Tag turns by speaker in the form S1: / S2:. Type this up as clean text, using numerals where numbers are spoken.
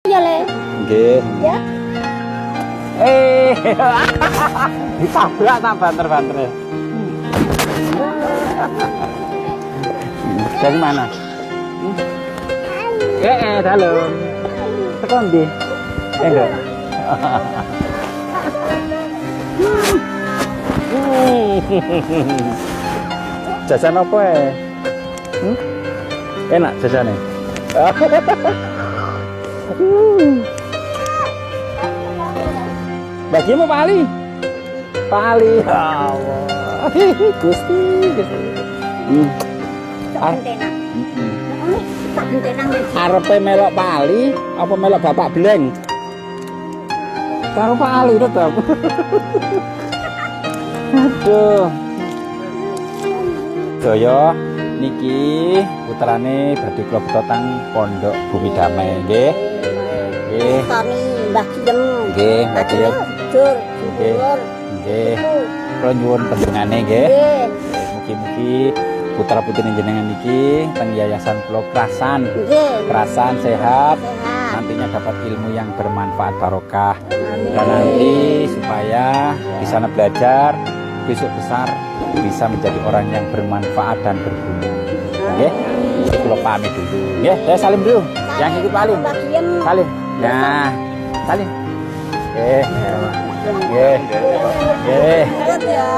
S1: Ya, Le.
S2: Nggih.
S1: Ya.
S2: Eh, ditabrak tak banter-banter. Dari mana? Eh, dalem. Teko ndi? Eh, enggak. Jajan apa eh? Hmm? Enak jajane. Bagimu Pak Ali. Pak Ali. Ya Allah. Gusti, Gusti.
S1: Tak gentenan. Tak gentenan.
S2: Arepe melok Pak Ali apa melok Bapak Bleng? Karo Pak Ali tetep. Aduh. Daya niki putrane badhe kula beto teng Pondok Bumi Damai nggih. Nggih.
S1: Tani Mbah Kiem.
S2: Nggih, Mbah Kiem.
S1: Jujur,
S2: Nggih.
S1: jujur.
S2: Nggih. Kula nyuwun pendungane nggih.
S1: Nggih.
S2: Mugi-mugi putra putrine jenengan niki teng Yayasan Pulau Krasan.
S1: Nggih.
S2: Krasan sehat,
S1: Sehat.
S2: Nantinya dapat ilmu yang bermanfaat barokah.
S1: Amin.
S2: Dan nanti supaya di sana belajar, besok besar bisa menjadi orang yang bermanfaat dan berguna. Nggih. Jadi kula pamit dulu. Nggih, saya salim dulu. Yang ikut paling.
S1: Mbah Kiem.
S2: Salim. Nah, salim. Nggih. Nggih. Nggih.
S1: Ya.